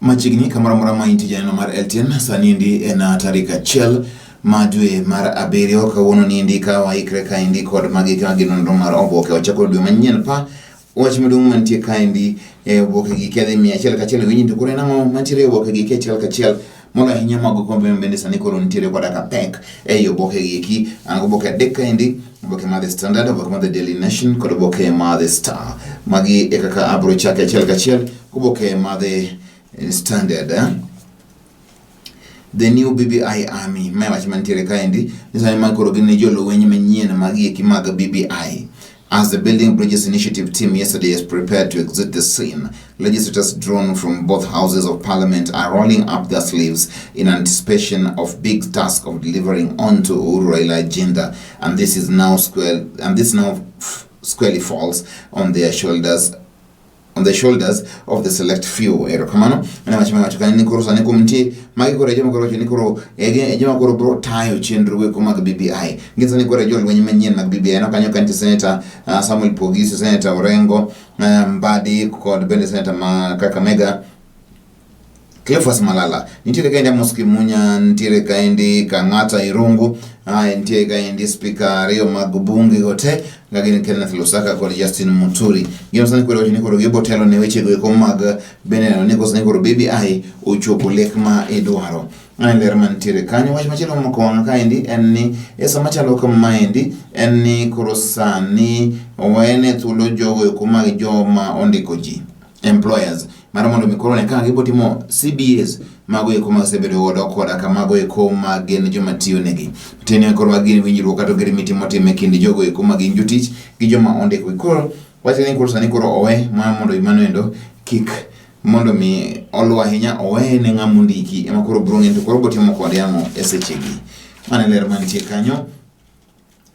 Machiegni kamoro amora ma intie janeno mar LTN sani endi en tarik 1 ma dwe mar 7 kawuono ni endi ka waikre kaendi kod magi ka gin nonro mar oboke wachako dwe manyien pa wach maduong' mantie kaendi e oboke gi kedhi 101 winji to koro en ang'o mantiere e oboke gi 1 kachiel molo ahinya mago kombe bende sani koro nitiere koda ka pek ei oboke gi eki. An gi oboke 3 kaendi, oboke mar The Standard, oboke mar The Daily Nation kod oboke mar The Star. Magi e kaka abro chake achiel kachiel. Oboke mar The Standard, eh? The new BBI army, mae wach mantiere kaendi ni sani ma koro gin jolweny manyien magi eki mag BBI. As the Building Bridges Initiative team yesterday is prepared to exit the scene, legislators drawn from both houses of parliament are rolling up their sleeves in anticipation of big task of delivering onto Uhuru Raila agenda, and this is now square and this now squarely falls on their shoulders, on the shoulders of the select few. Erokamano. Mane wach mawacho kanyo ni koro sani kuom nitie magi koro e joma koro wacho ni koro e joma koro bro tayo chenro go eko mag BBI. Gin sani koro e jolweny manyien mag BBI. No kanyo ka nitie Senator Samuel Pogisi, Senator Orengo, Mbadi kod bende Senator ma Kakamega Cleophas Malala. Nitiere kaendi Amos Kimunya, nitiere kaendi Kang'ata Irungu, nitiere kaendi speaker ariyo mag bunge go te, ka gin Kenneth Lusaka kod Justin Muturi. Gin sani koro wacho ni koro gibo telo ne weche go eko mag bende neno ni koso ni koro BBI ochopo lek ma idwaro. Mano ler mantiere kanyo. Wach machielo momako wang'a kaendi en ni e sama chalo kamaendi en ni koro sani owene thuolo jogo eko mag joma ondiko ji, employers, mar mondo mi koro ne kaka gibo timo CBAs mago eko ma osebedo godo koda ka mago eko ma gin joma tiyo negi. Tiende koro ma gin winjruok kata ogermiti motim e kind jogo eko ma gin jotich gi joma ondiko. Koro wach ni koro sani koro owe mar mondo mano endo kik mondo mi oluw ahinya, owe ne ng'ama ondiki ema koro biro ng'eyo to koro botimo kode ang'o e sechegi. Mano e ler mantie kanyo.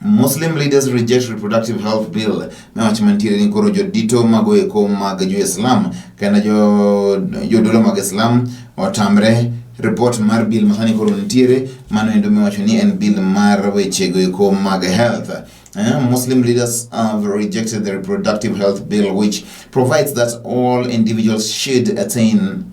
Muslim leaders reject reproductive health bill. Me wach mantiere ni koro jodito mago eko mag jo-Islam kendo jodolo mag Islam otamre report mar bill masani koro nitiere mano endo miwacho ni en bill mar wechego eko mag health. Muslim leaders have rejected the reproductive health bill, which provides that all individuals should attain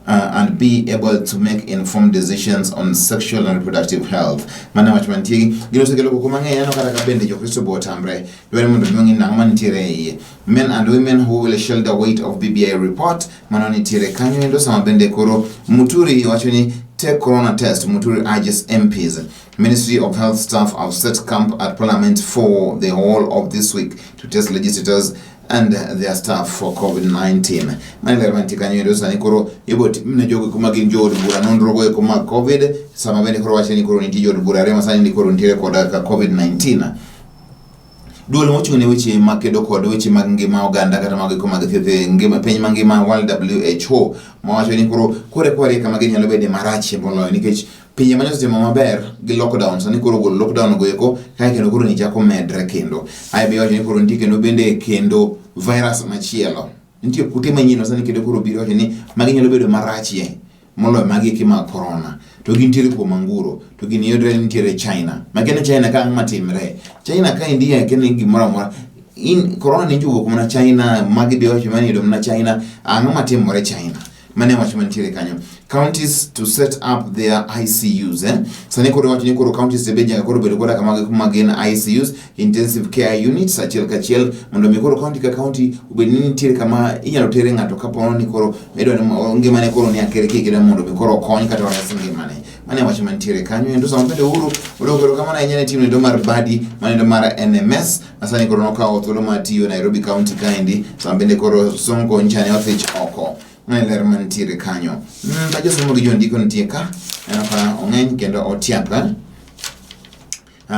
and be able to make informed decisions on sexual and reproductive health. Mano wach mantie gino osekelo koko mang'eny. Aneno kata ka bende Jokristo bo otamre dwaro mondo mi ong'e nang'o mantiere e iye. Men and women who will shoulder weight of BBI report, mano nitiere kanyo endo. Sama bende koro Muturi wacho ni take corona test, Muturi urges MPs. Ministry of Health staff have set camp at Parliament for the whole of this week to test legislators and their staff for COVID-19. Mano ler mantie kanyo endo. Sani koro ibo timne jogo eko ma gin jood bura nonro go eko mag COVID, sama bende koro wacho ni koro nitie jood bura ariyo ma sani ni koro nitiere koda ka COVID-19. Duol mochung' ne weche makedo kod weche mag ngima oganda kata mag eko mag thieth e ngima piny mangima, World WHO, mawacho ni koro kore kore kama ginyalo bede marachie moloyo nikech pinje ma nyosetimo maber gi lockdown sani koro golo lockdown go eko kae kendo koro ni chako medre kendo. Ae be iwacho ni koro nitie kendo bende kendo virus machielo, nitie kute manyien sani kendo koro biro wacho ni magi nyalo bedo marachie moloyo magi eki mag corona, to gintiere kuom anguro to gini yudre nitiere China. Makene China ka ang' matimre China ka India kene gimoro amora in corona ni jowuok mana China, magi be wacho mani yudo mana China. Ang'o matimore China? Mane wach mantiere kanyo. Counties to set up their ICUs, eh? Sani koro wacho ni koro counties be nyaka koro bedo koda kama kuma gin ICUs, intensive care units, achiel kachiel mondo mi koro county ka county obed ni nitiere kama inyalo tere ng'ato kapo ni koro idwa ni ngimane koro ni akere kike mondo mi koro okony kata ores ngimane. Mane wach mantiere kanyo endo. Sama bende Uhuru odwoko erokamano ahinya ne team endo mar Badi manendo mar NMS masani koro nokawo thuolo mar tiyo Nairobi County kaendi, sama bende koro Sonko nchane othich oko. Mane ler mantiere kanyo. Ka josomo gi jondiko nitie ka, aneno ka ong'eny kendo otiap, eh?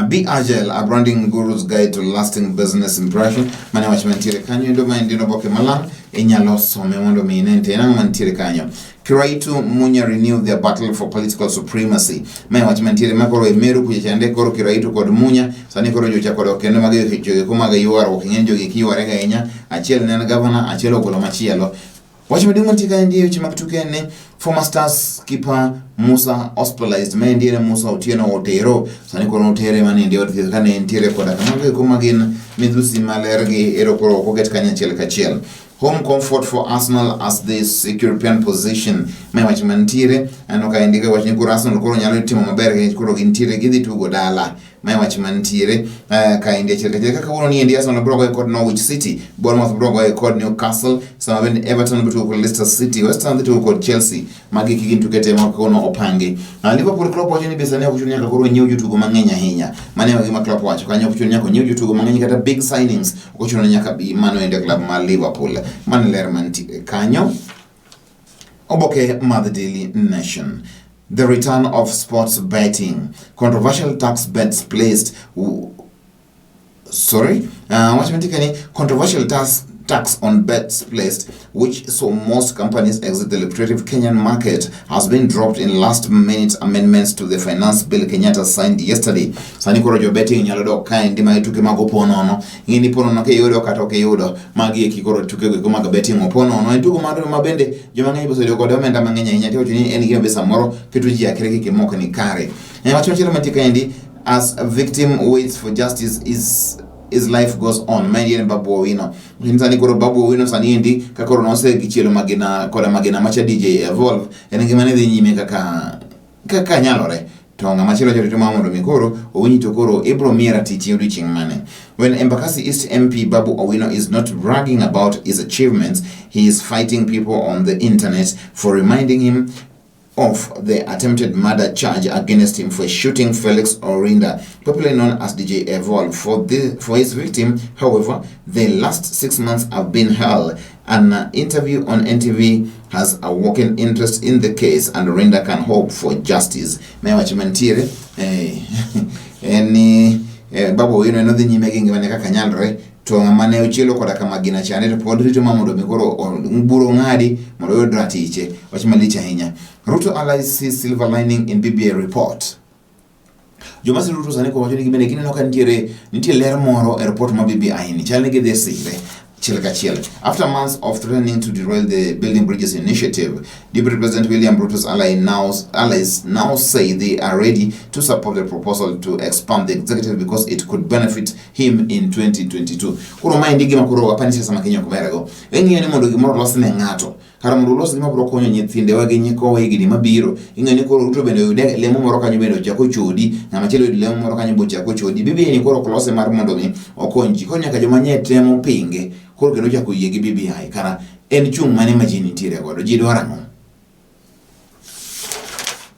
Be Agile, a branding guru's guide to lasting business impression. Mane wach mantiere kanyo endo. Maendi en oboke malang', inyalo some mondo mi ine en ang'o mantiere kanyo. Kiraitu Munya renew their battle for political supremacy. Mae wach mantiere ma koro e Meru kucha chande koro Kiraitu kod Munya sani koro jochako dok kendo mag jogo mag ywaruok. Ing'e jogi kiyware ga ahinya, achiel ne en gavana, achiel ogolo machielo. Wach maduong' mantie kaendi e weche mag tuke en ni former Stars keeper Musa hospitalized. Maendi en Musa Otieno Otero. Sani koro otere maniendi od thieth kane entiere koda kamago eko magin midhusi maler gi ero koro ok oket kanyo achiel kachiel. Home comfort for Arsenal as they seek European position. Mae wach mantiere, aneno ka indiko wach ni koro Arsenal koro nyalo timo maber nikech koro gintiere gidhi tugo dala. Mae wach mantiere ka endi achiel kachiel kaka kawuono ni endi Arsenal biro goyo kod Norwich City, Bournemouth biro goyo kod Newcastle, sama bende Everton biro tugo kod Leicester City, West Ham dhi tugo kod Chelsea. Magi gin tuke te ma kawuono opangi. Liverpool Klopp wacho ni be sani ok ochuno nyaka koro nyiew jotugo mang'eny ahinya. Mano e gima Klopp wacho kanyo ok ochuno nyaka onyiew jotugo mang'eny kata big signings ok ochuno ni nyaka bi mano ende club mar Liverpool. Mano e ler mantie kanyo. Oboke mar The Daily Nation. The return of sports betting. Controversial tax bets placed sorry wach mantie ni controversial tax on bets placed which saw most companies exit the lucrative Kenyan market has been dropped in last minute amendments to the finance bill Kenyatta signed yesterday. Sani koro jo betting nyalo dok kaendi mag tuke mag opo nono. Ing'e ni po nono kiyudo kata ok iyudo, magi eki koro tuke go mag betting opo nono. En tugo mar ma bende joma ng'eny oseyudo kode omenda mang'eny ahinya. Tiwacho ni en gima be samoro keto ji akre kik imok ni kare. Wach machielo mantie kaendi, as a victim waits for justice is his life goes on. Maendi en Babu Owino. Gin sani koro Babu Owino sani endi ka koro nosegichielo magina koda magina macha DJ Evolve en gima ne dhi nyime kaka nyalore to ng'ama chielo jorito ma mondo mi koro owinji to koro ibro miye ratichi odiochieng' mane. When Embakasi East MP Babu Owino is not bragging about his achievements, he is fighting people on the internet for reminding him of the attempted murder charge against him for shooting Felix Orinda, popularly known as DJ Evolve. For his victim, however, the last 6 months have been hell. An interview on NTV has awoken interest in the case, and Orinda can hope for justice. Mae wach mantiere en ni Babu Owino en odhi nyime gi ngimane kaka nyalore to ng'ama ne ochielo koda ka magina chande to pod rito ma mondo mi koro buro ng'adi mondo oyud ratiche. Wach malich ahinya. Ruto allies see silver lining in BBI report. Joma siro Ruto sani kowacho ni gibende gineno ka nitie ler moro e report ma BBI ni chal ni gidhi sire achiel kachiel. After months of threatening to derail the Building Bridges initiative, Deputy President William Ruto's allies now say they are ready to support the proposal to expand the executive because it could benefit him in 2022. Koro maendi gima koro apani siasa ma Kenya ok bergo. Ing'iyo ni mondo gimoro olos ne ng'ato. Kar mondo olos gima biro konyo nyithindewa gi nyikwawa higni mabiro. Ing'eyo ni koro Ruto bende oyude lemo moro kanyo bende ochak ochodi. Ng'ama chielo oyudo lemo moro kanyo be ochak ochodi. BBI ni koro ok lose mar mondo mi okony ji. Koro nyaka joma nye temo pinge. Koro kendo ochako yie gi BBI. Kara en chung' mane ma ji nitiere godo? Ji dwaro ang'o?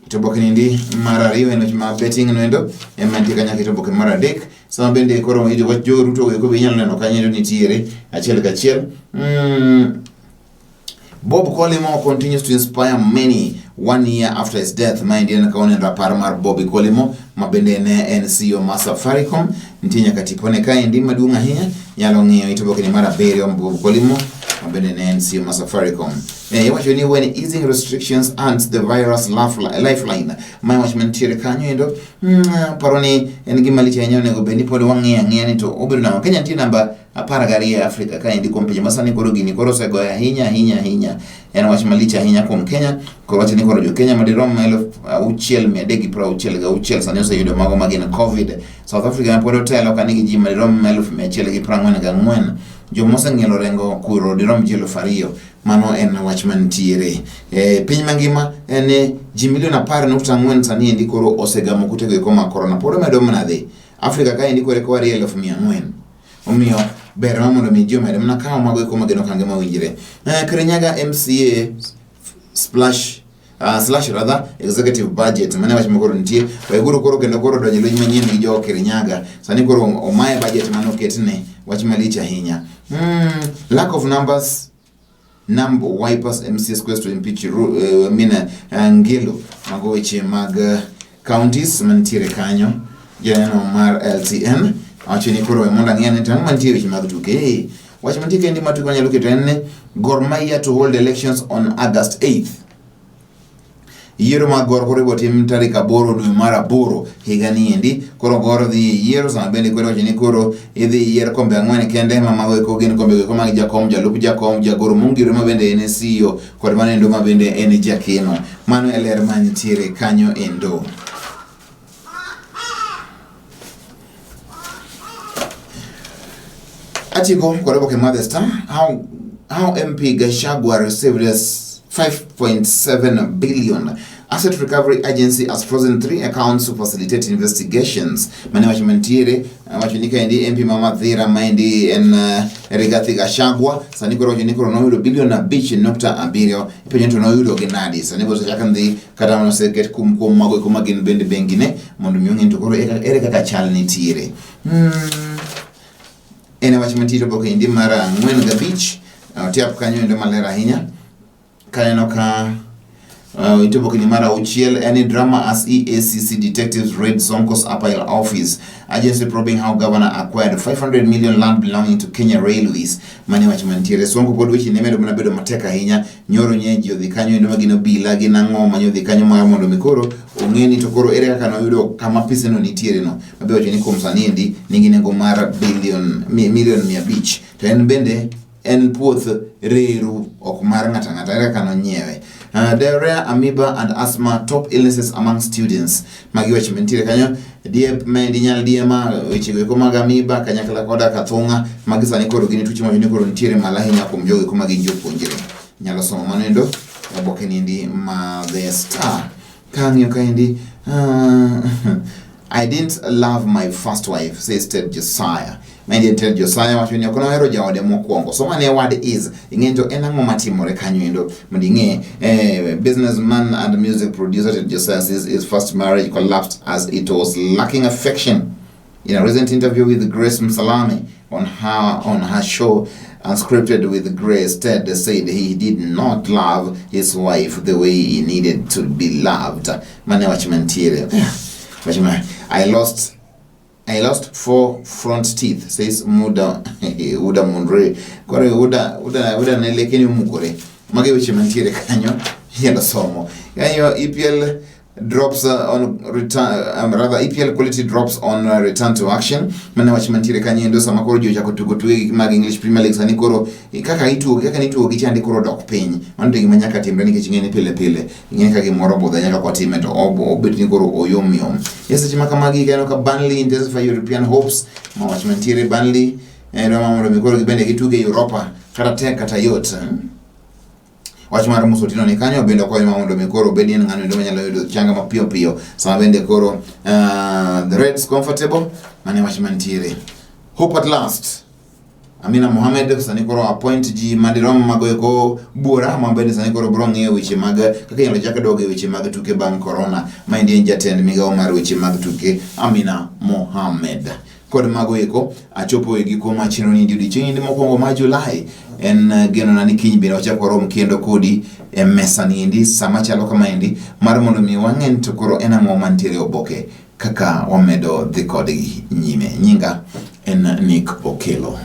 To oboke niendi mar ariyo en wach mar betting noendo ema nitie kanyo keto oboke mar adek sama bende koro wach jo Ruto go eko be inyalo neno kanyo nitiere achiel kachiel. Bob Collymore continues to inspire many 1 year after his death. Maendi en ka oneno rapar mar Bobby Collymore ma bende ne en CEO mar Safaricom. Nitie nyaka tipone kaendi maduong' ahinya nyalo ng'iyo it oboke ni mar abiriyo Bob Collymore ma bende ne en CEO mar Safaricom. Iwacho ni when easing restrictions and the virus lifeline. Mae wach mantiere kanyo endo. Paro ni en gima lich ahinya onego bed ni pod wang'iyo ang'iya ni to obedo nang'o. Kenya nitie namba 12 e Afrika kaendi kuom pinje masani koro gini koro osegoyo ahinya ahinya ahinya. En wach malich ahinya kuom Kenya. Koro wacho ni koro jo Kenya madirom 6,366 sani oseyudo mago ma gin COVID. South Africa pod otelo ka nigi ji madirom 144. Joma oseng'ielo orengo kuro dirom ji 2,000. Mano en wach mantiere. Piny mangima en ni ji milion 10.4 sani endi koro osegamo kutego eko mag korona. Pod omedo mana dhi. Afrika kaendi koro eka warie 400,000. Omiyo ber ma mondo mi ji omed mana kawo mago eko magin okange mowinjore. Kirinyaga MCA splash slash rather executive budget mane wach makoro nitie. Waiguru koro kendo koro donjo e lweny manyien gi jo Kirinyaga. Sani koro omaye budget mane oketne, wach malich ahinya. Lack of numbers number wipers MCS quest to impeach Mina Ngilo. Mago weche mag counties mantiere kanyo. Janeno mar LTN wacho ni koro we mondo ang'e ni to ang'o mantie weche mag tuke. Hey, wach mantie kendi ma tuke manyalo keto en ni Gor Mahia to hold elections on August 8th. Yiero mag Gor koro ibiro tim tarik 8 dwe mar 8 higa ni endi. Koro Gor dhi e yiero sama bende koro wacho ni koro idhi yier kombe 4 kende ma mago eko gin kombe eko mag jakom, jalup jakom, jagoro mongirore ma bende en CEO kod mano endo ma bende en jakeno. Mano e ler mantiere kanyo endo. Atieko kod oboke mar The Star. How MP Gachagua received 5.7 billion. Asset Recovery Agency has frozen three accounts to facilitate investigations. Mane wacho mantiere, wacho ni kaendi MP ma Mathira maendi en Rigathi Gachagua, sani koro wacho ni koro noyudo bilion 5.7, ipenjo ni to noyudo gi nadi? Sani bose chak ndhi kata mana oseket kum kuom mago eko ma gin bende bengine mondo mi ong'e ni to koro ere kaka chal nitiere. En e wach mantie e oboke endi mar 4 gi 5, otiap kanyo endo maler ahinya. Kaneno ka ite oboke ni mar 6 en ni drama as EACC detectives raid Sonko's Upper Hill office. Agency probing how governor acquired 500 million land belonging to Kenya Railways. Mane wach mantiere. Sonko pod weche ne medo mana bedo matek ahinya. Nyoro nye ji odhi kanyo endo ma gin obila gin ang'o ma odhi kanyo mar mondo mi koro ong'e ni to koro ere kaka noyudo kama peseno nitiere no. Mabe wacho ni kuom sani endi nigi nengo mar bilion milion 500 to en bende en puoth reru ok mar ng'ato ang'ata ere kaka nonyiewe. Diarrhea, amoeba and asthma top illnesses among students. Magi weche mantiere kanyo. Diep maendi nyal diema weche go eko mag amoeba kanyakla koda kathung'a magi sani koro gin tuoche mawacho ni koro nitiere malo ahinya kuom jogo eko ma gin jopuonjre. Nyalo somo mano endo e oboke niendi ma The Star. Kang'iyo kaendi I didn't love my first wife, says Ted Josiah. Maendi en Ted Josiah wacho ni ok nohero jaode mokwongo. So mane word is, ing'e to en ang'o matimore kanyo endo mondo ing'e businessman and music producer Ted Josiah says his first marriage collapsed as it was lacking affection. In a recent interview with Grace Msalame on her show Unscripted with Grace, Ted said he did not love his wife the way he needed to be loved. Mane wach mantiere. Wach ma I lost four front teeth, says Muda Uda Mundre. Koro Uda ne lekeni omukore. Magi weche mantiere kanyo inyalo somo. Kanyo EPL drops on return, rather EPL quality drops on return to action. Mane wach mantiere kanyo endo sama koro ji ochako tugo tuke mag English Premier League sani koro kaka itugo kaka nitugo gi chande koro dok piny. Mano to gima nyaka timre nikech ing'e ni pile pile ing'e ka gimoro obudho nyaka kwatime to obet ni koro oyom yom. E seche ma kamagi ineno ka Burnley intensify European hopes. Ma wach mantiere Burnley dwa mondo mi koro gibende gituge Europa kata tek kata yot. Wach mar Musa Otieno ni kanyo bende okonyo ma mondo mi koro obed ni en ng'ano endo manyalo yudo changa mapiyo piyo sama bende koro the Reds comfortable mane wach mantiere. Hope at last. Amina Mohamed sani koro appoint ji madirom mago eko buora ma bende sani koro biro ng'iyo weche mag kaka inyalo chak dog e weche mag tuke bang' corona. Maendi en jatend migawo mar weche mag tuke Amina Mohamed. Kod mago eko achopo e giko mar chenro ni odiochieng' mokwongo mar Julai. En genona ni kiny bende wachak warom kendo kodi e mesa niendi sama chalo kamaendi mar mondo mi wang'e ni to koro en ang'o mantiere e oboke kaka wamedo dhi kodgi nyime. Nyinga en Nick Okello.